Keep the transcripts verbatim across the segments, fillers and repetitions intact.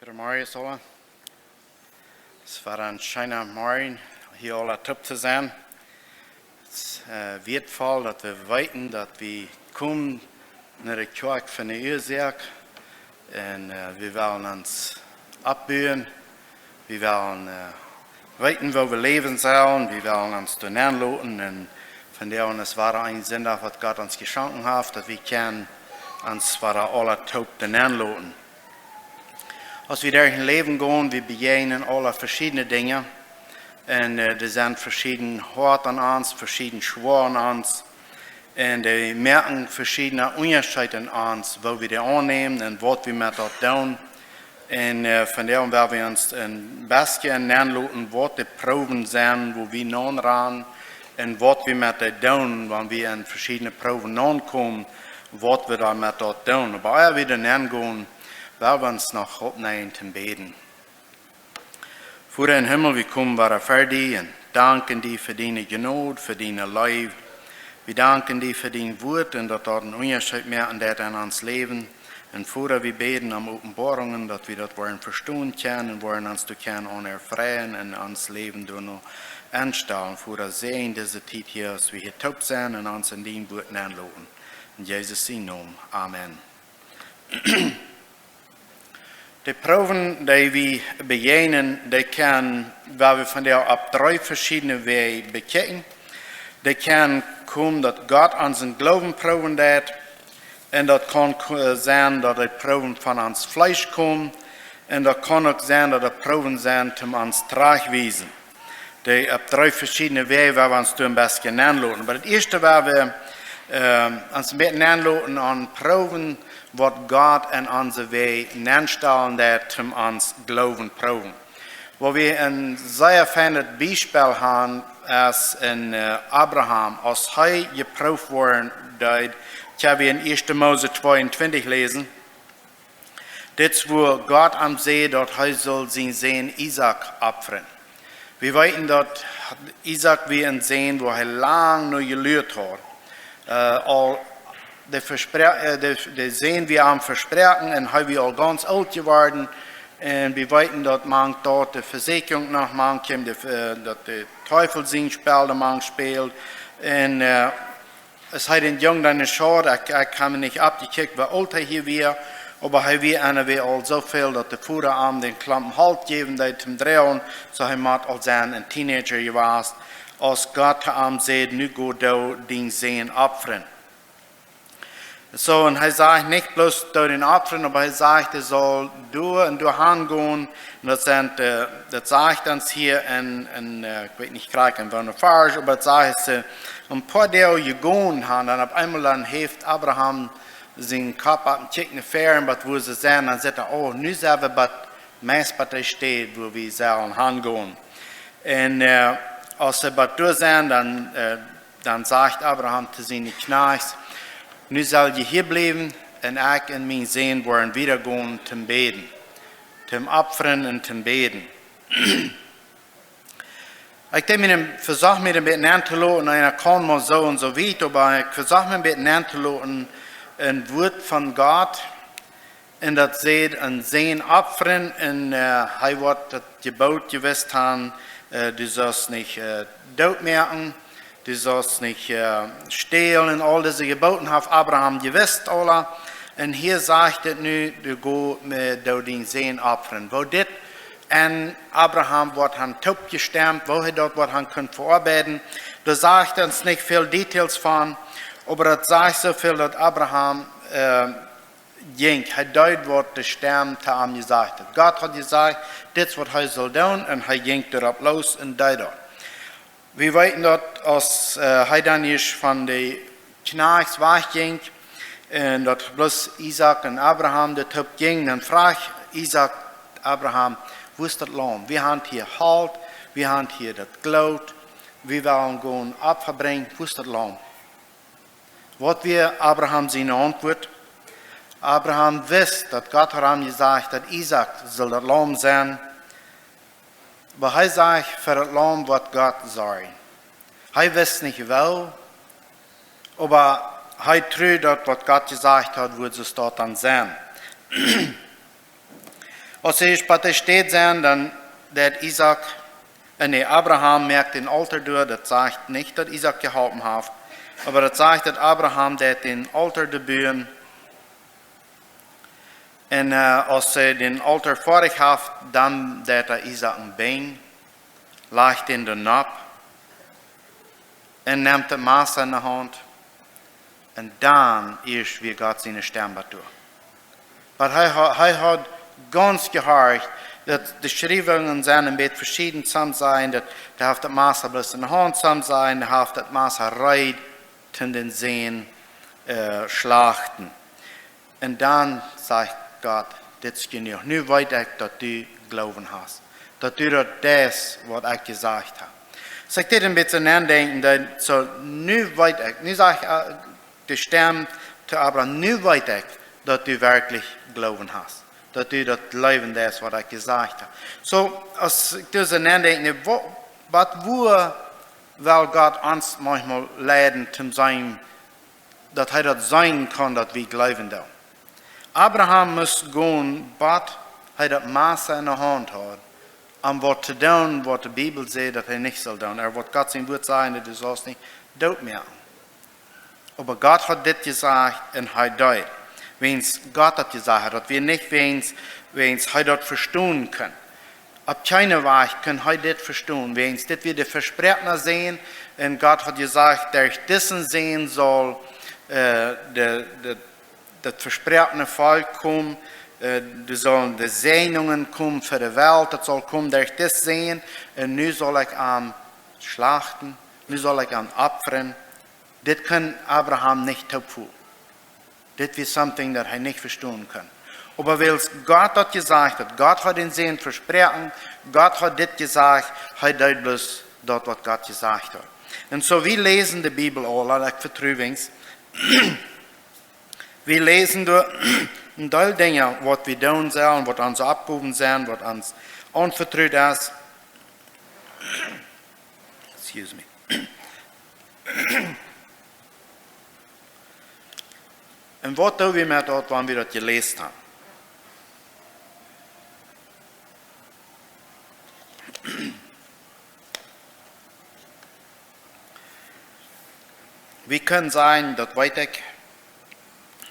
Goodemorjen, aula. Et wia een scheena Morjen, hia aula toop to sennen. Et es, äh, wieetvoll, daut wie weeten, daut wie komen no de Kjoakj fa eene Uasoak. Un, äh, wie wellen ons oppbuen. Wie wellen, äh, weeten, woo wie läwen sellen. Wie wellen ons doa nenloten. Un vondoag es wada een Sindach, waut Gott ons jeschonken haft, daut wie kjennen ons wada aula toop doa nenloten. Aus wie derch daut Läwen gonen, wie bejäajnen aula veschiedne Dinja. Un, äh, dee sent veschieden hoat aun ons, veschieden schwoa aun ons. Un dee moaken veschiedne Unjascheeden aun ons, woo wie dee aunnämen un waut wie met daut doonen. Un, äh, vondoag well wie ons een bät nenloten, waut de Proowen sent, woo wie noranen un waut wie met dee doonen, wan wie aun veschiedne Proowen nokomen, waut wie dan met daut doonen. Oba ea wie doa nengonen, well wie ons noch oppnämen toom bäden. Voda em Himmel, wie komen wada ver die un danken die fa diene Jnod, fa diene Leew. Wie danken die fa dien Wuat un daut daut een Unjascheet moakt en daut en ons Läwen. Un Voda, wie bäden om Openboarungen, daut wie daut woaren vestonen kjennen un woaren ons doa kjennen aun erfreien un ons Läwen doano enstalen. Voda, säajen dise Tiet hia, aus wie hia toop sent un ons en dien Wuat nenloten. En Jesus sien Nomen. Amen. De Proowen, dee wie bejäajnen, dee kjennen, well wie vondoag opp dree veschiedne Wäaj bekjikjen. Dee kjennen komen, daut Gott onsen Gloowen proowen deit. Un daut kaun ko-, sennen, daut dee Proowen von ons Fleesch komen. Un daut kaun uk sennen, daut dee Proowen sent, om ons trajchtwiesen. Dee opp dree veschiedne Wäaj, wua wie ons doa een bät nenloten. Oba daut ieeschte, wua wie, äh, ons een bät nenloten aun Proowen, waut Gott en onse Wäaj nenstalen deit, om ons Gloowen proowen. Wua wie een sea feinet Biespel haben, es en, äh, Abraham, aus hee jeprooft woaren deed, kjenn wie en ieeschte Mose tweeuntwintich läsen. Dit es wua Gott am säd, daut hee sull sienen Sän Isaak opfren. Wie weeten, daut Isaak wia een Sän, wua hee lang no jeluat haud. Äh, aul de Vespre-, äh, de, de Sän wia am vesproaken un hee wia aul gaunz oolt jeworden. Un wie weeten, daut mank daut de Vesieekjunk noch mank kjeem, de, äh, daut de Teufel sien Spell doa mank späld. Un, äh, aus hee dän Jung dan sach, ekj, ekj hab nich oppjekjikjt, woo oolt hee hia wia, oba hee wia, un hee wia aul soo väl, daut de Voda am dän Klompen Holt jäwen deed toom droagen, soo hee mott aul sennen een Teenager jewast, aus Gott to am säd: "Nu go doo dienen Sän opfren." Soo, un hee sajcht nich bloos: "Doo dän opfren", oba hee sajcht, hee saul doa un doa han gonen. Un daut sent, äh, daut sajcht ons hia en, en, äh, ekj weet nich krakjt en woone Varsch, oba daut sajcht, äh, een poa Doag jegonen han, dan opp eemol dan heft Abraham sienen Kopp opp un kjikjt no väaren, bat wua see sent, dan sajcht hee: "Oh, nu sent wie bat, meist bat de Städ, wua wie sellen han gonen." Un, äh, aus see bat doa sent, dan, äh, dan sajcht Abraham to siene Kjnajchts: "Nu sell jie hia bliewen, un ekj un mien Sän woaren wieda gonen toom bäden, toom opfren un toom bäden." Ekj deed mie een, vesocht mie een bät auntoloten, un ekj kaun mau soo un soo wiet, oba ekj vesocht mie een bät auntoloten, een Wuat von Gott, un daut säd: "Een Sän opfren", un, äh, hee woat daut Jeboot jewist han, äh, "Du saust nich, äh, doot moaken, du saust nich, äh, stälen", un aul dise Jebooten haft Abraham jewist, aula. Un hia sajcht et nu: "Du go, äh, doo dienen Sän opfren." Woo dit en Abraham woat han toopjestemt, woo hee daut woat han kunt veoabeiden, doa sajcht ons nich väl Details von, oba daut sajcht soo väl, daut Abraham, äh, jinkj, hee deed, waut de Stemm to am jesajcht haud. Gott haud jesajcht, dit es, waut hee sull doonen, un hee jinkj doaropp loos un deed daut. Wie weeten, daut aus, äh, hee dan ieescht von de Kjnajchts wajchjinkj, un daut bloos Isaak un Abraham doa toop jinjen, dan fruach Isaak Abraham: "Wua es daut Laum? Wie han hia Holt, wie han hia daut Gloot, wie wellen gonen Opfa brinjen, wua es daut Laum?" Waut wia Abraham siene Auntwuat? Abraham wist, daut Gott haud am jesajcht, daut Isaak sull daut Laum sennen. Oba hee sajcht: "Fa daut Laum woat Gott sorjen." Hee wist nich woo, oba hee truad daut, waut Gott jesajcht haud, wudd soo dan sennen. Aus see bie de Städ sent, dan deit Isaak, äh, nä, Abraham moakt dän Altoa doa. Daut sajcht nich, daut Isaak jeholpen haft, oba daut sajcht, daut Abraham deit dän Altoa doa buen. Un, äh, aus hee dän Altoa foadich haft, dan deit hee Isaak bänjen, lajcht dän doa nopp un nemt daut Massa enne Haunt. Un dan ieescht wia Gott siene Stemm bat doa. Oba hee ha-, hee haud gaunz jehorcht, daut de Schriewungen sent een bät veschieden. Some sajen, daut hee haft daut Massa bloos enne Haunt, some sajen, hee haft daut Massa reed toom dän Sän, äh, schlachten. Un dan sajcht Gott: "Dit es jenuach. Nu weet ekj, daut du Gloowen hast. Daut du daut deist, waut ekj jesajcht hab." Soo, ekj deed een bät nadenkjen, daut, soo, nu weet ekj, nu sajcht, äh, de Stemm to Abraham: "Nu weet ekj, daut du werkjlich Gloowen hast. Daut du daut jleewen deist, waut ekj jesajcht hab." Soo, aus ekj doa soo nadenkj, waut, waut, wua well Gott ons maunchmol leiden, toom sennen, daut hee daut seenen kaun, daut wie jleewen doonen. Abraham must gonen, bat hee daut Massa enne Haunt haud, om waut to doonen, waut de Bibel sajcht, daut hee nich sull doonen. Hee, waut Gott sien Wuat sajcht, daut du saust nich doot moaken. Oba Gott haud dit jesajcht un hee deed. Wiels Gott daut jesajcht haud, daut wia nich wiels, wiels hee daut vestonen kunn. Opp kjeene Wies kunn hee dit vestonen, wiels dit wia de vesproakne Sän, un Gott haud jesajcht: "Derch disen Sän saul, äh, de, de, daut vesproakne Volkj komen, äh, doa sellen de Säajnungen komen fa de Welt, daut saul komen derch disen Sän, un nu saul ekj am schlachten, nu saul ekj am opfren." Dit kunn Abraham nich toopfoolen. Dit wia something daut hee nich vestonen kunn. Oba wiels Gott daut jesajcht haud, Gott haud dän Sän vesproaken, Gott haud dit jesajcht, hee deed bloos daut, waut Gott jesajcht haud. Un soo, wie läsen de Bibel aul, un ekj vetru wiens, wie läsen doa een Deel Dinja, waut wie doonen sellen, waut onse Oppgowen sent, waut ons aunvetrut es. Excuse me. Un waut doo wie met daut, wan wie daut jeläst haben? Wie kjennen sajen, daut weet ekj,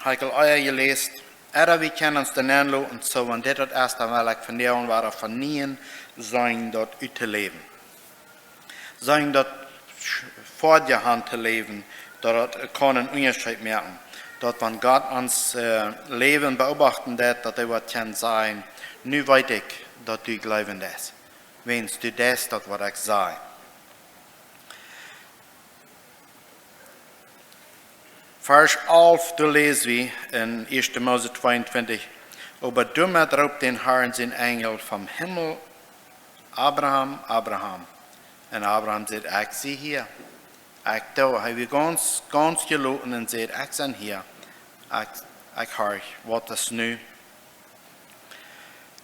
hab ekj aul ea jeläst, ooda wie kjennen ons doa nenloten, soo, wan dit daut es, dan well ekj vondoag wada von nieem seenen daut uttoläwen. Seenen daut sch-, foadich auntoläwen, daut daut kaun een Unjascheet moaken. Daut wan Gott ons, äh, Läwen beobachten deit, daut hee woat kjennen sajen: "Nu weet ekj, daut du jleewen deist. Wiels du deist daut, waut ekj saj." Varsch alf, doa läs wie en ieeschte Mose tweeuntwintich: "Oba doamet roopt dän Harn sien Enjel vom Himmel: 'Abraham, Abraham.' Un Abraham säd: 'Ekj sie hia.'" Ekj doo, hee wia gaunz, gaunz jeloten un säd: "Ekj sie hia. Ekj, ekj horch, waut es nu?"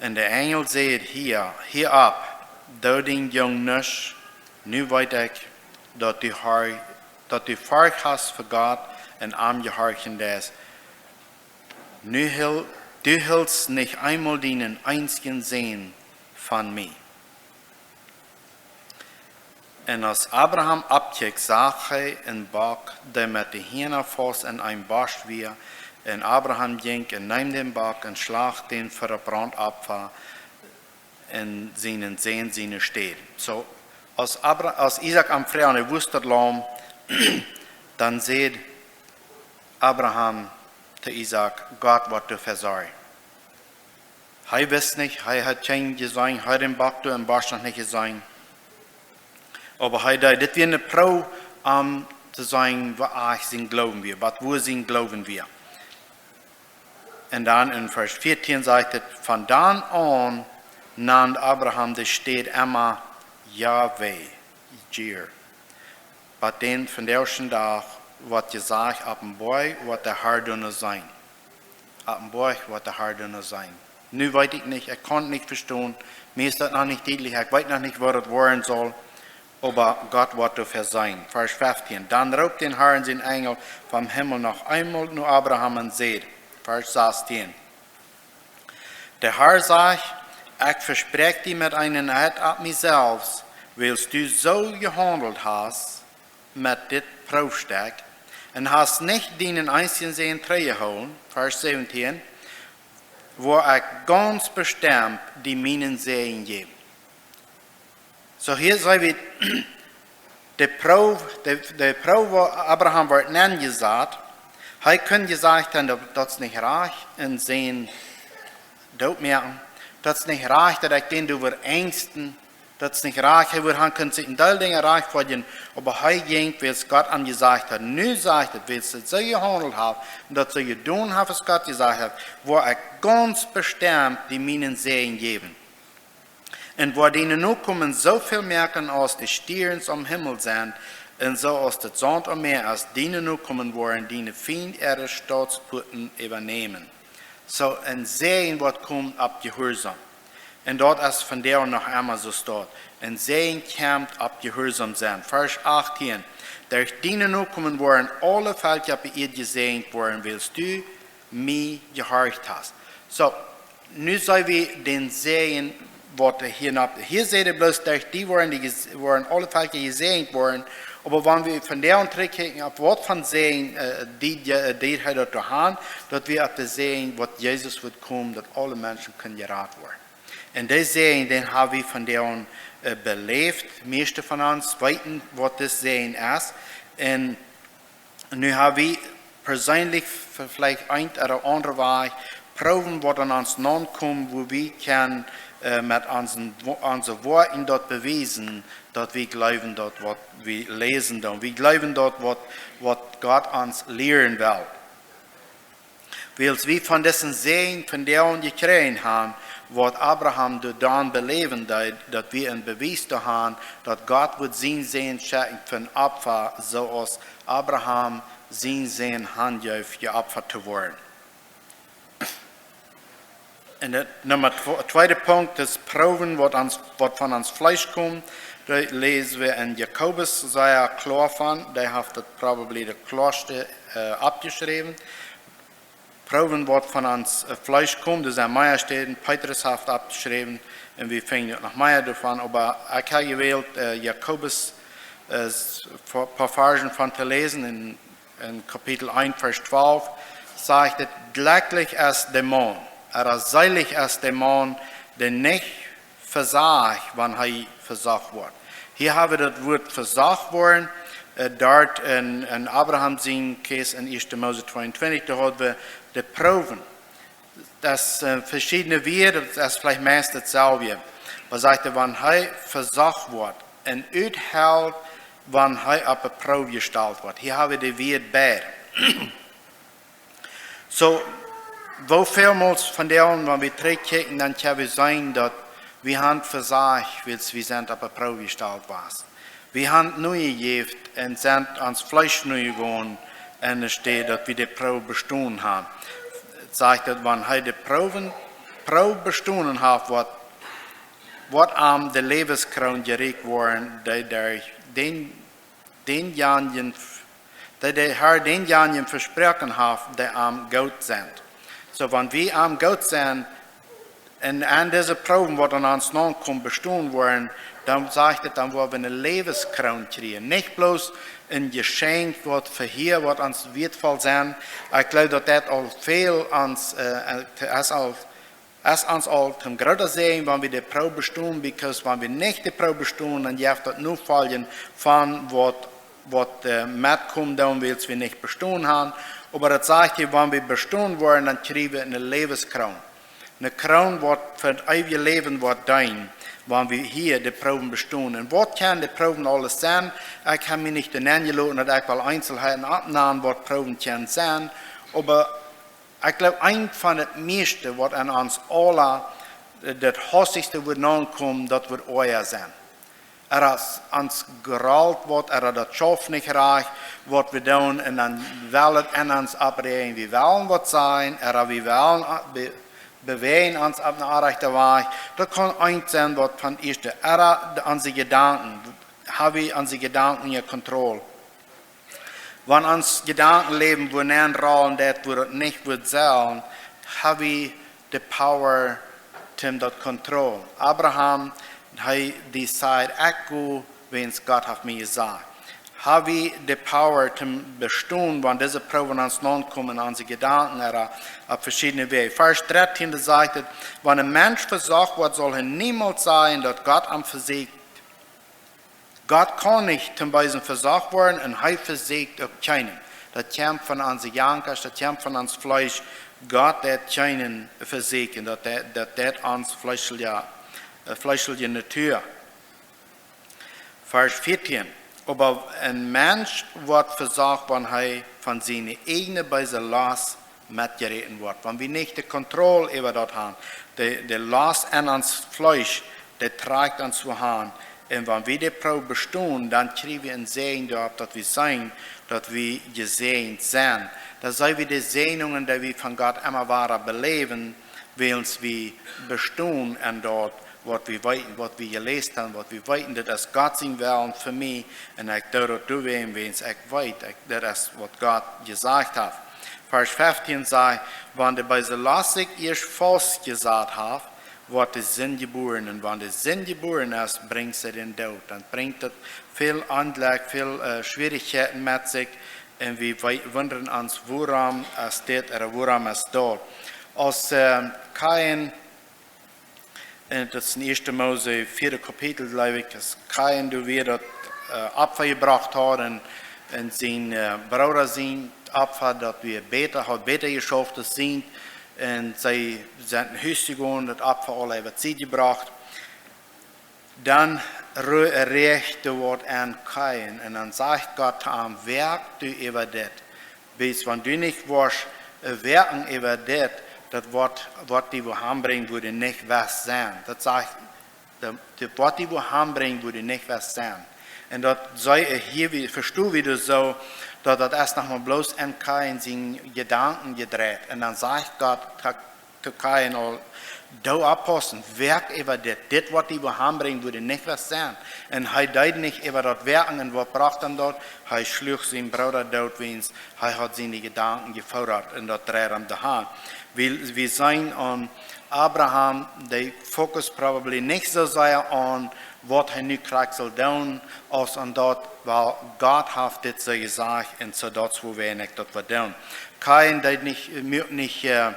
Un de Enjel säd: "Hia, hia opp, doo dän Jung nuscht. Nu weet ekj, daut du har-, daut du Forcht hast fa Gott un am jehorchen deist. Nu hiel-, du hilst nich eemol dienen eensjen Sän von mie." Un aus Abraham oppkjikjt, sach hee een Bock, dee met de Hiena faust en een Bosch wia. Un Abraham jinkj un neem dän Bock un schlacht dän fa daut Brauntopfa en sienen Sän siene Städ. Soo, aus Abra-, aus Isaak am fruach, wua es daut Laum, dan säd Abraham to Isaak: "Gott woat doafäa sorjen." Hee wist nich, hee haud kjeen jeseenen, hee haud dän Bock doa em Bosch noch nich jeseenen. Oba hee deed, dit wia eene Proow, om to seenen, woo ieescht sien Gloowen wia, waut, woo sien Gloowen wia. Un dan en Varsch vieetieen sajcht et: "Von dan aun nand Abraham de Städ emma Jahwe Jire." Bat dän vondoagschen Dach woat jesajcht: "Opp een Boajch woat de Har doa nu sennen." Opp een Boajch woat de Har doa nu sennen. Nu weet ekj nich, ekj kaun nich vestonen, mie es daut noch nich dietlich, ekj weet noch nich, woo daut woaren saul, oba Gott woat doafäa sorjen. Varsch feftieen: "Dan roopt dän Harn sien Enjel vom Himmel noch eemol no Abraham un säd", Varsch sastieen: "De Har sajcht: Ekj vespräakj die met eenen Eid opp mie selfst, wiels du soo jehaundelt hast met dit Proowstekj un hast nich dienen eensjen Sän trigjjehoolen, Varsch säwentieen, woa ekj gaunz bestemt die mienen Säajen jäwen. Soo hia see wie de Proow, de, de Proow, wua Abraham wort nenjesat. Hee kunn jesajcht han, daut, daut es nich rajcht, een Sän doot moaken. Daut es nich rajcht, daut ekj dän doa wudd enjsten. Daut es nich rajcht, hee wudd han kunnen sikj een Deel Dinja rajcht foljen, oba hee jinkj, wiels Gott am jesajcht haud. Nu sajcht et, wiels du soo jehaundelt hast, un daut soo jedonen hast, aus Gott jesajcht haud, woa ekj gaunz bestemt die mienen Säajen jäwen. Un woa diene Nokomen soo väl moaken aus de Stierns aum Himmel sent, un soo aus daut Saunt aum Mäa es, diene Nokomen woaren diene Fiend äare Stautspuaten äwanämen. Soo een Säajen woat komen opp Jehuarsaum. Un daut es vondoag noch emma soo staut. Een Säajen kjemt opp Jehuarsaum sennen. Varsch achtieen. Derch diene Nokomen woaren aule Velkja opp de Ieed jesäajent woaren, wiels du mie jehorcht hast. Soo, nu see wie dän Säajen, waut hia noch, hia sajcht et bloos, derch die woaren, die jes-, woaren aule Velkja jesäajent woaren, oba wan wie vondoag trigjkjikjen opp waut von Säajen, äh, dee, äh, dee hee daut doa han, daut wie opp dän Säajen, waut Jesus woat komen, daut aule Menschen kunnen jerat woaren. Un dän Säajen, dän ha wie vondoag, äh, beläft. Mieeschte von ons weeten, waut dis Säajen es. Un nu ha wie perseenlich v-, veleicht een ooda aundre Wajch Proowen, waut aun ons naunkomen, wua wie kjennen, äh, met onse Wo-, onse Wieed daut bewiesen, daut wie jleewen daut, waut wie läsen doonen. Wie jleewen daut, waut, waut Gott ons lieren well. Wiels wie von disen Säajen vondoag jekjräajen han, waut Abraham doa dan beläwen deed, daut wie een Bewies doa han, daut Gott wudd sienen Sän schekjen fa een Opfa, soo aus Abraham sienen Sän hanjeef, jeopfat to woaren. Un de Numma tw-, tweede Punkt es Proowen, waut ons, waut von ons Fleesch kjemt. Daut läsen wie en Jakobus sea kloa von. Dee haft daut probably daut kloaste, äh, oppjeschräwen. Proowen, waut von ons, äh, Fleesch kjemt, doa sent mea Städen. Petrus haft oppjeschräwen, un wie finjen noch mea doavon. Oba ekj ha jewält, äh, Jakobus, äh, s-, fa-, paar Varschen von to läsen. En, en Kapitel eent, Varsch twalf sajcht et: "Jlekjlich es de Maun, ooda seelich es de Maun, dee nich vesajcht, wan hee vesocht woat." Hia ha wie daut Wuat vesocht woaren, äh, doa en, en Abraham sien case en Ieeschte Mose tweeuntwintich, doa haud wie de Proowen. Daut, äh, veschiedne Wieed, daut es veleicht meist daut selwje. Oba sajcht et, wan hee vesocht woat un uthelt, wan hee opp de Proow jestalt woat. Hia ha wie de Wieed beid. Soo, woo väl mol vondoag, wan wie trigjkjikjen, dan kjenn wie seenen, daut wie han vesajcht, wiels wie sent opp de Proow jestalt worden. Wie han nojejäft un sent ons Fleesch nojegonen, enne Städ daut wie de Proow bestonen han. Et sajcht daut, wan hee de Proowen, Proow bestonen haft, woat, woat am de Läwenskroon jerieekjt woaren, dee derch dän, dänjanjen, dee de Herr dänjanjen vesproaken haft, dee am goot sent. Soo, wan wie am goot sent, un aun dise Proowen, waut aun ons naunkomen, bestonen woaren, dan sajcht et, dan woa wie eene Läwenskroon kjrieen. Nich bloos een Jeschenkj, waut fa hia, waut ons wieetvoll sent. Ekj jleew, daut daut aul väl ons, äh, es aul, es ons aul een groota Säajen, wan wie de Proow bestonen, because wan wie nich de Proow bestonen, dan jeft daut Nofoljen von waut, waut, äh, metkomen deit, wiels wie nich bestonen han. Oba daut sajcht hia, wan wie bestonen woaren, dan kjrie wie eene Läwenskroon. Eene Kroon, waut fa daut eewje Läwen woat deenen, wan wie hia de Proowen bestonen. Un waut kjennen de Proowen aules sennen? Ekj hab mie nich doa nenjeloten, daut ekj well Eenselheiten oppnämen, waut Proowen kjennen sennen. Oba ekj jleew, eent von daut mieeschte, waut aun ons aula, äh, daut haustichste woat naunkomen, daut woat Oaja sennen. Ooda ons, ons gralt waut, ooda daut schauft nich rajcht, waut wie doonen, un dan well et en ons oppräajen. Wie wellen waut sajen, ooda wie wellen a-, be-, bewäajen ons opp eenen orrajchten Wajch. Daut kaun eent sennen, waut von ieeschte, ooda de, onse Jedanken, ha wie onse Jedanken unja Kontroll. Wan ons Jedankenläwen wua nenrollen deit, wua daut nich wudd sellen, ha wie de Power, toom daut control. Abraham, hee decided, ekj go, wäajens Gott haft mie jesajcht. Ha wie de power toom bestonen, wan dise Proowen ons nokomen, onse Jedanken, ooda opp veschiedne Wäaj. Varsch dartieen sajcht et, wan een Mensch vesocht woat, saul hee niemols sajen, daut Gott am vesieekjt. Gott kaun nich toom Beesen vesocht woaren un hee vesieekjt uk kjeenen. Daut kjemt von onse Jankasch, daut kjemt von ons Fleesch. Gott deit kjeenen vesieekjen, daut deit, daut deit ons fleeschelje, äh, fleeschelje Natua. Varsch vieetieen. Oba een Mensch woat vesocht, wan hee von siene ieejne beese Lost metjeräten woat. Wan wie nich de Kontroll äwa daut han, de, de Lost en ons Fleesch, dee trakjt ons wua han. Un wan wie de Proow bestonen, dan kjrie wie een Säajen doaropp, daut wie seenen, daut wie jesäajent sent. Dan seenen wie de Säajnungen, dee wie von Gott emma wada beläwen, wiels wie bestonen en daut, waut wie weeten, waut wie jeläst han, waut wie weeten, daut es Gott sien Wellen fa mie, un ekj doo daut doawäajen, wiels ekj weet, ekj, daut es waut Gott jesajcht haft. Varsch feftieen sajcht, wan de beese Lost sikj ieescht faustjesat haft, woat de Sind jebuaren. Un wan de Sind jebuaren es, brinjt see dän Doot. Dan brinjt daut väl Onjlekj, väl, äh, Schwierichkjeiten met sikj. Un wie wei-, wundren ons, wuarom es dit ooda wuarom es daut. Aus, äh, Kain, un daut es en ieeschte Mose, vieede Kapitel, jleew ekj, aus Kain doa wia daut, äh, Opfa jebrocht haud un, un sien, äh, Brooda sien Opfa, daut wia bäta, haud bäta jeschauft aus sient. Un see sent no Hus jegonen, daut Opfa aul äwa de Sied jebrocht. Dan ru-, räajcht doa waut aun Kain un dan sajcht Gott to am: Woak du äwa dit. Wiels wan du nich woascht, äh, woaken äwa dit, daut woat, woat die wua hanbrinjen, wua du nich west sennen. Daut sajcht, daut, daut woat die wua hanbrinjen, wua du nich west sennen. Un daut see, äh, hia, wie, vestonen wie daut soo, daut daut es noch mau bloos aun Kain siene Jedanken jedreit. Un dan sajcht Gott to, to Kain aul: Doo oppaussen, woak äwa dit. Dit woat die wua hanbrinjen, wua du nich west sennen. Un hee deed nich äwa daut woaken un waut brocht am daut? Hee schluach sienen Brooda doot, wiels hee haud siene Jedanken jefoodat un daut dreid am de Haunt. Wie, wie seenen aun Abraham, dee focus probably nich soo sea aun waut hee nu krakjt saul doonen, aus aun daut, wiels Gott haft dit soo jesajcht un soo daut es wua wie en ekj daut woa doonen. Kain deed nich, muak nich, äh,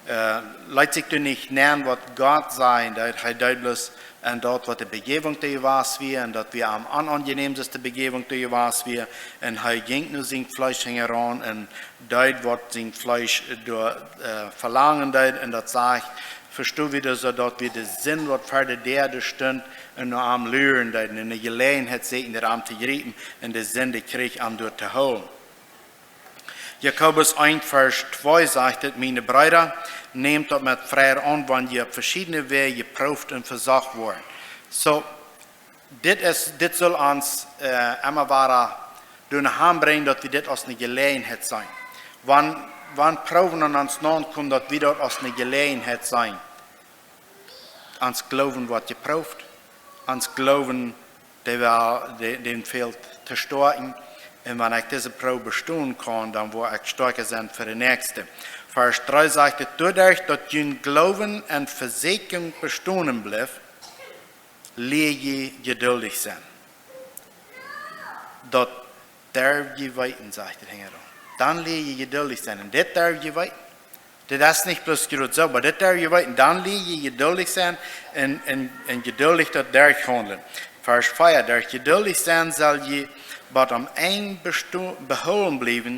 äh, leet sikj doa nich nenn, waut Gott säd, daut hee deed bloos aun daut, waut de Bejäwenheit jewast wia, un daut wia am onaunjenäm, daut de Bejäwenheit jewast wia, un hee jinkj no sien Fleesch hinjaraun un deed, waut sien Fleesch doa, äh, velangen deed, un daut sajcht, vestonen wie daut soo, daut wia de Sind, waut ver de Däa stunt un no am luren deed, un ne Jeläajenheit säkjen, daut am to jriepen, un de Sind kjrieech am doa to hoolen. Jakobus eent Varsch twee sajcht et: Miene Breeda, nämt daut met Freid aun, wan jie opp veschiedne Wäaj jeprooft un vesocht woaren. Soo, dit es, dit saul ons, äh, emma wada doa hanbrinjen, daut wie dit aus ne Jeläajenheit seenen. Wan, wan Proowen aun ons nokomen, daut wie daut aus ne Jeläajenheit seenen. Ons Gloowen woat jeprooft. Ons Gloowen, dee well, dee, dän fält to stoakjen. Un wan ekj dise Proow bestonen kaun, dan woa ekj stoakja sennen fa de näakjste. Varsch dree sajcht et: Doaderch, daut jun Gloowen en Vesäakjunk bestonen blift, lia jie jeduldich sennen. Daut derw jie weeten, sajcht et hinjaraun. Dan lia jie jeduldich sennen. Un dit derw jie weeten. Dit es nich bloos jrod soo, oba dit derw jie weeten. Dan lia jie jeduldich sennen un, un, un jeduldich daut derchhaundlen. Varsch vea: Derch jeduldich sennen sell jie bat aum Enj besto-, behoolen bliewen,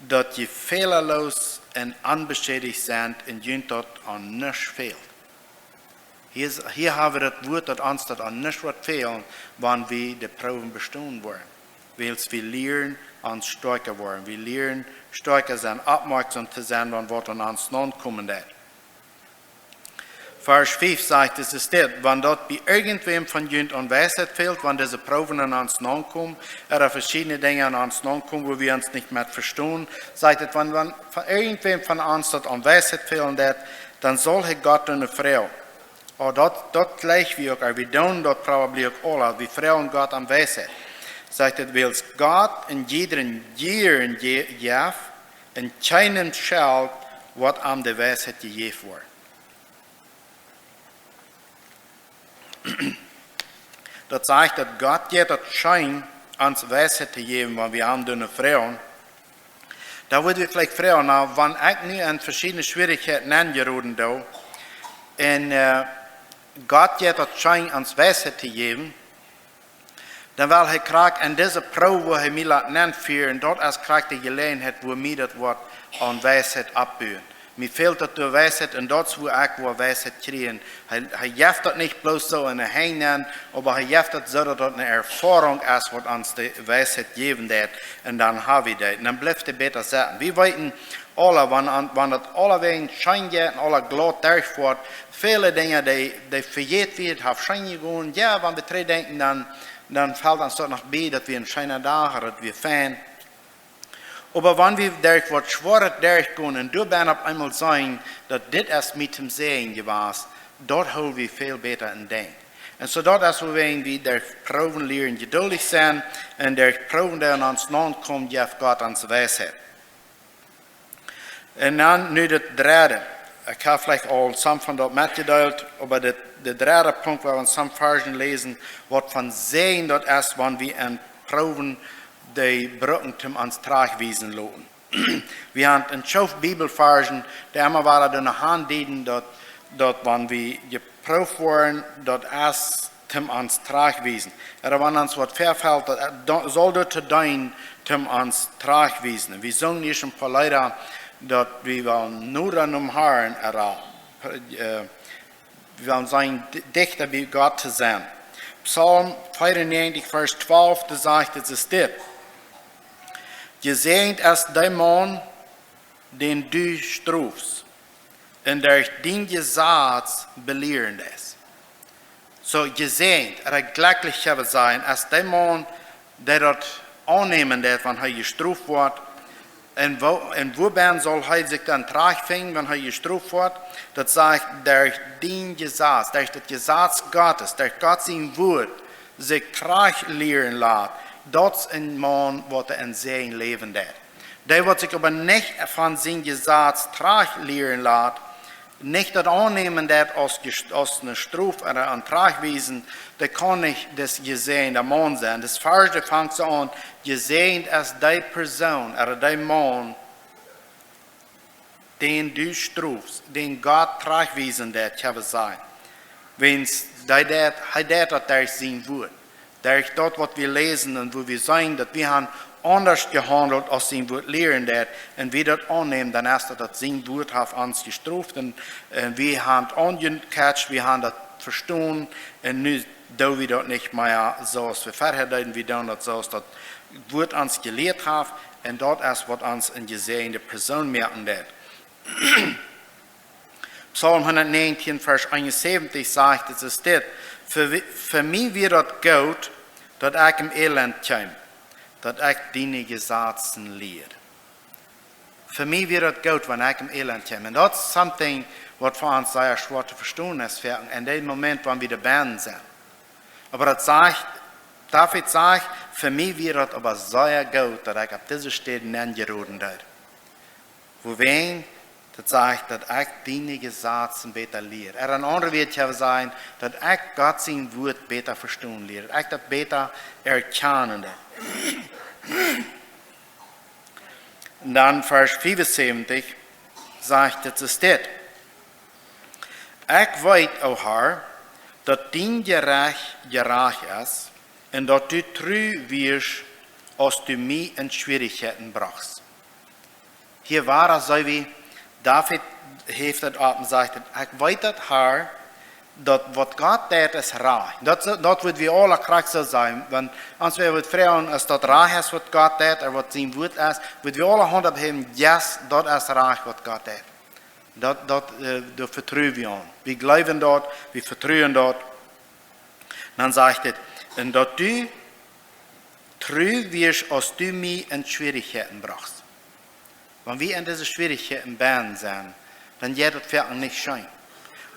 daut jie fälaloos un onbeschädicht sent un junt daut aun nuscht fält. Hia es, hia hab wie daut Wuat, daut ons daut aun nuscht woat fälen, wan wie de Proowen bestonen woaren. Wiels wie lieren ons stoakja woaren. Wie lieren stoakja sennen, oppmoakjsom to sennen, wan waut aun ons nokomen deit. Varsch fief sajcht et, es dit: Wan daut bie irjentwäm von junt aun Weisheit fält, wan dise Proowen aun ons nokomen, ooda veschiedne Dinja aun ons nokomen, wua wie ons nich met vestonen, sajcht et, wan, wan von irjentwäm von ons daut aun Weisheit fälen deit, dan saul hee Gott doano froagen. Oh, daut, daut jleich wie uk, wie doonen daut probably uk aula, wie froagen Gott om Weisheit. Sajcht et: Wiels Gott een jiedrem jieren je-, jeft, un kjeenem schelt, woat am de Weisheit jejäft woaren. daut sajcht, daut Gott jeit daut scheen, ons Weisheit to jäwen, wan wie am doonen froagen. Dan wudd wie veleicht froagen, na, wan ekj nu en veschiedne Schwierichkjeiten nenjeroden doo, un, äh, Gott jeit daut scheen, ons Weisheit to jäwen, dan well hee krakjt en dise Proow, wua hee mie lat nenfieren, daut es krakjt de Jeläajenheit, wua mie daut woat aun Weisheit oppbuen. Mie fält daut doa Weisheit un daut es, wua ekj woa Weisheit kjrieen. Hee, hee jeft daut nich bloos soo en de Henj nenn, oba hee jeft daut soo, daut daut eene Erfoarunk es, waut ons de Weisheit jäwen deit. Un dan ha wie dee. Un dan blift dee bäta sitten. Wie weeten aule, wan, wan daut aulawäajen scheen jeit un aula glaut derchfoat, väle Dinja, dee, dee vejät wie, daut haft scheen jegonen. Jo, wan wie trigj denkjen, dan, dan felt ons daut noch bie, daut wia een scheena Dach, daut wia fein. Oba wan wie derch waut Schwoaret derchgonen un doabie opp eemol seenen, daut dit es mie toom Säajen jewast, daut hool wie väl bäta en Denkj. Un soo daut es, wua wie derch Proowen lieren jeduldich sennen un derch Proowen, dee aun ons naunkomen, jeft Gott ons Weisheit. Un dan nu daut dredde. Ekj hab veleicht aul some von daut metjedeelt, oba de, de dredde Punkt, wua wie en some Varschen läsen, waut von Säajen daut es, wan wie en Proowen dee brucken, toom ons trajchtwiesen loten. Wie haben en Schoof Bibelvarschen, dee emma wada doa no aundieden, daut, daut wan wie jeprooft woaren, daut es toom ons trajchtwiesen. Ooda wan ons waut vefelt, daut, äh, do-, saul daut to deenen, toom ons trajchtwiesen. Wie sungen hia een poa Leeda, daut wie wellen noda nom Harn, ooda, äh, wie wellen sennen, di-, dichta bie Gott to sennen. Psalm vierundnegentig, Varsch twalf, doa sajcht et, es dit: Jesäajent es dee Maun, dän du strofst, un derch dien Jesaz belieren deist. Soo, jesäajent, ooda jlekjlich, kjenn wie sajen, es dee Maun, dee daut aunnämen deit, wan hee jestroft woat. Un woo, un wuabie saul hee sikj dan trajchtfinjen, wan hee jestroft woat? Daut sajcht, derch dien Jesaz, derch daut Jesaz Gottes, derch Gott sien Wuat, sikj trajchtlieren lat, daut es een Maun, waut en Säajen läwen deit. Dee, waut sikj oba nich von sien Jesaz trajchtlieren lat, nich daut aunnämen deit aus jes-, aus eene Strof ooda een Trajchtwiesen, dee kaun nich dis jesäajenda Maun sennen. Dis Varsch, dee fangt soo aun: Jesäajent es dee Persoon, ooda dee Maun, dän du strofst, dän Gott trajchtwiesen deit, kjenn wie sajen. Wiels dee deit, hee deit daut derch sien Wuat. Derch daut, waut wie läsen un wua wie seenen, daut wie haben aundasch jehaundelt aus sien Wuat lieren deit, un wie daut aunnämen, dan es daut, daut sien Wuat haft ons jestroft un, un wie haben aunjekjatcht, wie haben daut vestonen, un nu doo wie daut nich mea soo aus wie verhäa deeden, wie doonen daut soo aus daut Wuat ons jelieet haft, un daut es, waut ons eene jesäajende Persoon moaken deit. Psalm hundatnäajentieen, Varsch eenunsäwentich sajcht, et es dit: Fa wie-, fa mie wia daut goot, daut ekj em Elend kjeem, daut ekj diene Jesazen lieed. Fa mie wia daut goot, wan ekj em Elend kjeem. Un daut es something, waut fa ons sea schwoa to vestonen es, fa en dän Moment, wan wie doa bennen sent. Oba daut sajcht, David sajcht: Fa mie wia daut oba sea goot, daut ekj opp dise Städ nenjeroden deed. Wuawäajen? Daut sajcht, daut ekj diene Jesazen bäta lieed. Ooda en aundre Wieed kjenn wie sajen, daut ekj Gott sien Wuat bäta vestonen lieed, daut ekj daut bäta erkjanen deed. Un dan Varsch fiefunsäwentich sajcht et, es dit: Ekj weet, o Har, daut dien Jerecht jerajcht es, un daut du tru wiascht, aus du mie en Schwierichkjeiten brochst. Hia wia, soo aus David haft daut opp un sajcht: Ekj weet daut, Har, daut waut Gott deit es rajcht. Daut, daut wudd wie aule krakjt soo sajen, wan ons wäa wudd froagen, es daut rajcht es waut Gott deit, ooda waut sien Wuat es, wudd wie aule Haunt opphäwen: Yes, daut es rajcht waut Gott deit. Daut, daut, äh, doa vetruen wie aun. Wie jleewen daut, wie vetruen daut. Dan sajcht et: Un daut du tru wiascht, aus du mie en Schwierichkjeiten brochst. Wan wie en dise Schwierichkjeiten bennen sent, dan jeit daut werkjlich nich scheen.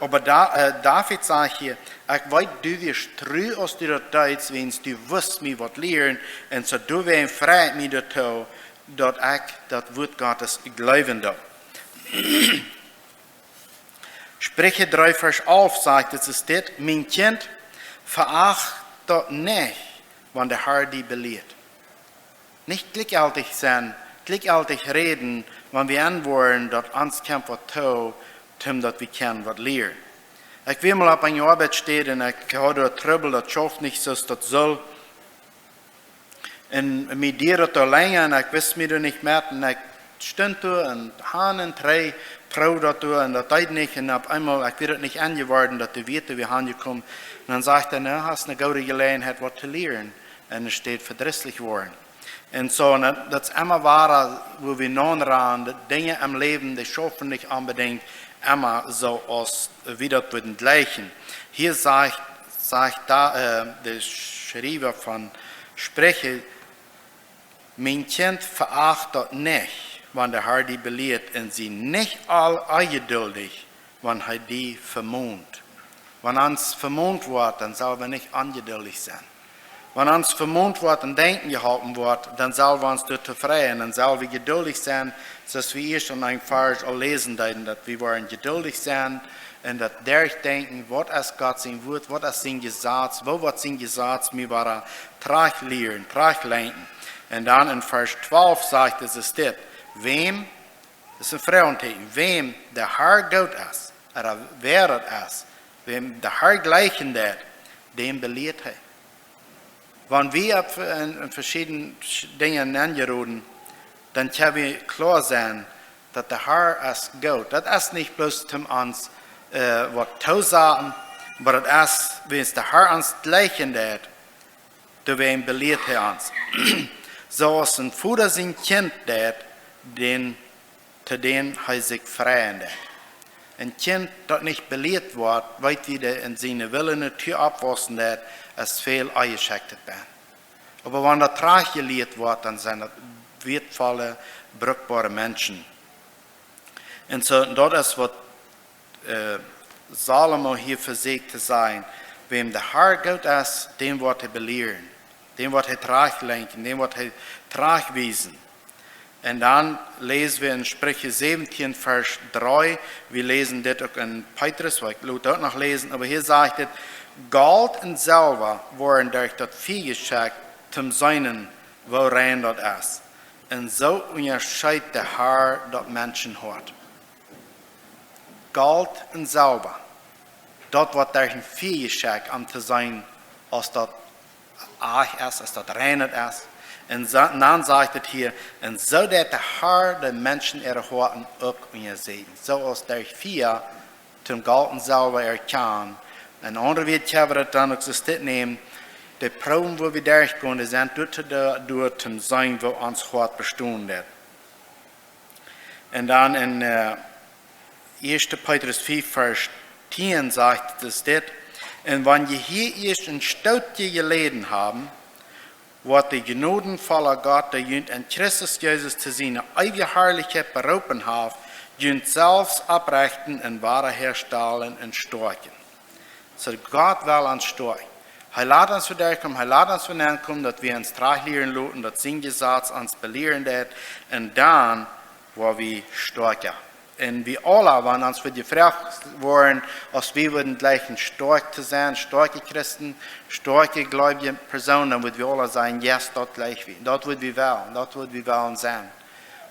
Oba Da-, äh, David sajcht hia: Ekj weet, du wiascht tru, aus du daut deedst, wiels du wust mie waut lieren, un soo doawäajen freit mie daut too, daut ekj daut Wuat Gottes jleewen doo. Spricha dree, Varsch alf sajcht, et es dit: Mien Kjint, Veacht daut nich, wan de Herr die belieet. Nich jlikjjeltich sennen, jlikjjeltich räden, wan wie enwoaren daut ons kjemt waut too, toom daut wie kjennen waut lieren. Ekj wia mol opp eene Oabeitsstäd un ekj haud doa Trubbel, daut schauft nich soo aus daut sull. Un mie dieed daut doa lenja un ekj wist mie doa nich met un ekj stunt doa un han un dree, proowd daut doa un daut deed nich. Un opp eemol, ekj wia daut nich enjeworden, daut de Wieet wia aunjekomen. Un dan säd hee: "Nu hast eene goode Jeläajenheit waut to lieren." Un et steit vedrisslich woaren. Un soo, un daut, daut es emma woa, wua wie noraun, de Dinja em Läwen, dee schaufen nich onbedinjt emma soo aus wie daut wudden jleichen. Hia sajcht, sajcht doa, äh, de Schriewa von Spricha: "Mien Kjint, veacht daut nich, wan de Herr die belieet, un sie nich aul onjeduldich, wan hee die vemont." Wan ons vemont woat, dan sell wie nich onjeduldich sennen. Wan ons vemont woat un denkjen jeholpen woat, dan sell wie ons doa tofräd, dan sell wie jeduldich sennen, soo aus wie ieescht en een Varsch aul läsen deeden, daut wie woaren jeduldich sennen un daut derchdenkjen, waut es Gott sien Wort, waut es sien Jesaz, woo woat sien Jesaz mie woaren trigjlieren, trigjlenkjen. Un dan en Varsch twalf sajcht et dit: "Wäm", daut es een Froagtieekjen, "wäm de Herr goot es, ooda wäa daut es, wäm de Herr jleichen deit, däm belieet hee." Wan wie opp, en, en veschiedne Sch-, Dinja nenjeroden, dan kjenn wie kloa sennen, daut de Herr es goot. Daut es nich bloos toom ons, äh, waut toosajen, oba daut es, wan de Herr ons jleichen deit, doawäajen belieet hee ons. Soo aus een Voda sien Kjint deit, dän, to dän hee sikj freien deit. Een Kjint, daut nich belieet woat, weet wie, daut en siene wille Natua oppwaussen deit, es väl onjeschekjtet bie. Oba wan daut trigjjelieet woat, dan sent daut wieetvolle, brukboare Menschen. Un soo, daut es waut, äh, Salomo hia vesieekjt to sajen: "Wäm de Herr goot es, däm woat hee belieren, däm woat hee trigjlenkjen, däm woat hee trigjwiesen." Un dan läs wie en Spricha säwentieen, Varsch dree. Wie läsen dit uk en Petrus, waut ekj lot uk noch läsen, oba hia sajcht et: "Golt un Selwa woaren derch daut Fia jeschekjt, toom seenen, woo rein daut es. Un soo unjascheet de Herr daut Menschenhoat." Golt un Selwa, daut woat derch daut Fia jeschekjt, om to seenen, aus daut ieescht es, aus daut rein es. Un sa-, dan sajcht et hia: "Un soo deit de Herr de Menschen äare Hoaten uk unjascheeden." Soo aus derch Fia toom Golt un Selwa erkjanen. En aundre Wieed kjenn wie daut dan uk soo dit nämen: de Proowen, wua wie derchgonen, dee sent doa, doa, doa toom seenen, woo ons Hoat bestonen deit. Un dan en, äh, ieeschte Petrus fief, Varsch tieen sajcht et dit: "Un wan jie hia ieescht een Stootje jeläden haben, woat de jnodenvolla Gott, dee junt en Christus Jesus to siene eewje Harlichkjeit beroopen haft, junt selfst opprechten un wadaherstalen un stoakjen." Soo Gott well ons stoakjen. Hee lat ons wada komen, hee lat ons wada nenkomen, daut wie ons trigjlieren loten, daut sien Jesaz ons belieren deit, un dan woa wie stoakja. Un wie aula, wan ons wada jefroacht woat, aus wie wudden jleichen stoakj to sennen, stoakje Christen, stoakje gleubje Persoonen, dan wudden wie aula sajen: "Yes, daut jleich wie. Daut wudden wie wellen, daut wudden wie wellen sennen."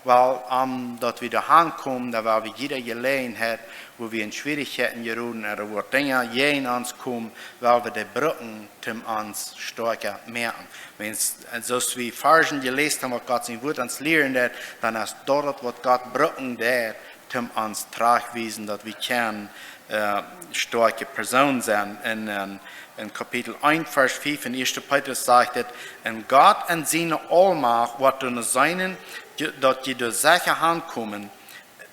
Well, om daut wie doa aunkomen, dan well wie jiede Jeläajenheit, wua wie en Schwierichkjeiten jeroden ooda wua Dinja jäajen ons komen, well wie dee brucken, toom ons stoakja moaken. Wan, soo aus wie Varschen jeläst haben, waut Gott sien Wort ons lieren deit, dan es daut, waut Gott brucken deit, toom ons trigjwiesen, daut wie kjennen, äh, stoakje Persoonen sennen. En, en, en Kapitel eent, Varsch fief en ieeschte Petrus sajcht et: "Un Gott en siene Aulmacht woat doano seenen, je-, daut jie doa secha aunkomen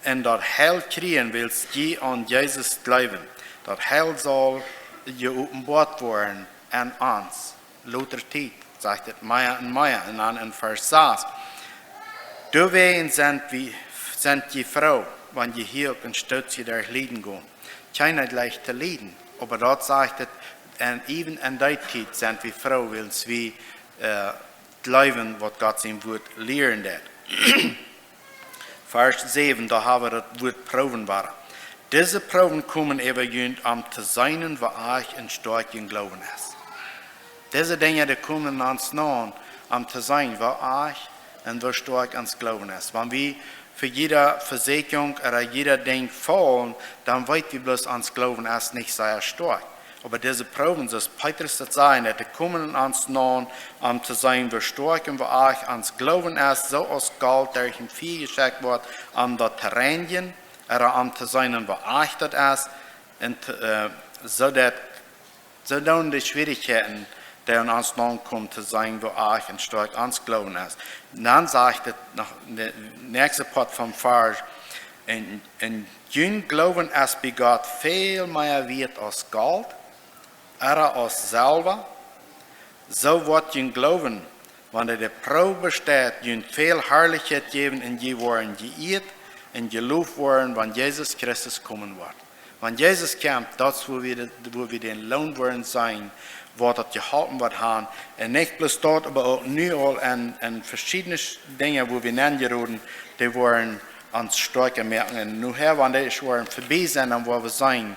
un daut Heil kjrieen, wiels jie aun Jesus jleewen." Daut Heil saul jeopenboat woaren aun ons. Lota Tiet, sajcht et mea un mea. Un dan en Varsch sas: "Doawäajen sent wie, sent jie froo, wan jie hia uk een Stootje derch lieden gonen." Kjeena jleicht to lieden, oba daut sajcht et, un even en dee Tiet sent wie froo, wiels wie, äh, jleewen, waut Gott sien Wort lieren deit. Varsch säwen, doa haben wie daut Wort Proowen woaren. Dise Proowen komen äwa junt, om to seenen, woo ach un stoakj jun Gloowen es. Dise Dinja, dee komen ons naun, om to seenen, woo ach un woo stoakj ons Gloowen es. Wan wie fa jiede Vesieekjunk ooda jiede Dinj faulen, dan weet wie bloos, ons Gloowen es nich sea stoakj. Oba dise Proowen, soo aus Petrus daut säd, daut dee komen ons naun, om to seenen, woo stoakj un woo ach ons Gloowen es, soo aus Golt derch een Fia jeschekjt woat, om daut to reinjen, ooda om to seenen, woo ach daut es, un to, äh, soo daut, soo doonen de Schwierichkjeiten, dee aun ons naunkomen, to seenen, woo ach un stoakj ons Gloowen es. Dan sajcht et noch de näakjste Poat vom Varsch: Un, un jun Gloowen es bie Gott väl mea wieet aus Golt, ooda aus Selwa. Soo woat jun Gloowen, wan dee de Proow besteit, junt väl Harlichkjeit jäwen un jie woaren jeieet un jeloft woaren, wan Jesus Christus komen woat. Wan Jesus kjemt, daut es, wua wie de, wua wie dän Loon woaren seenen, waut daut jeholpen woat han. Un nich bloos daut, oba uk nu aul en, en veschiedne Sch-, Dinja, wua wie nenjeroden, dee woaren ons stoakja moaken. Un nohäa, wan dee woaren vebie sennen, dan woa wie seenen: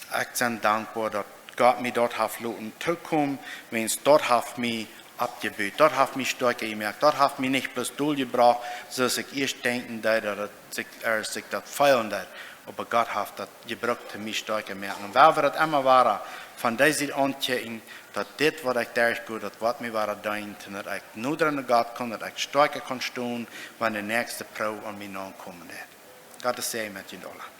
Ekj sie dankboa, daut Gott mie daut haft loten tookomen, wiels daut haft mie oppjebut, daut haft mie stoakja jemoakt, daut haft mie nich bloos doljebrocht, soo aus ekj ieescht denkjen deed, daut et sikj, aus ekj daut feelen deed. Oba Gott haft daut jebrukt, om mie stoakja moaken. Un wan wie daut emma wada von dee Sied aunkjikjen, daut dit, waut ekj derchgo, daut woat mie wada deenen, daut ekj noda no Gott kom, daut ekj stoakja kaun stonen, wan de näakjste Proow aun mie naunkomen deit. Gott sie met junt aula.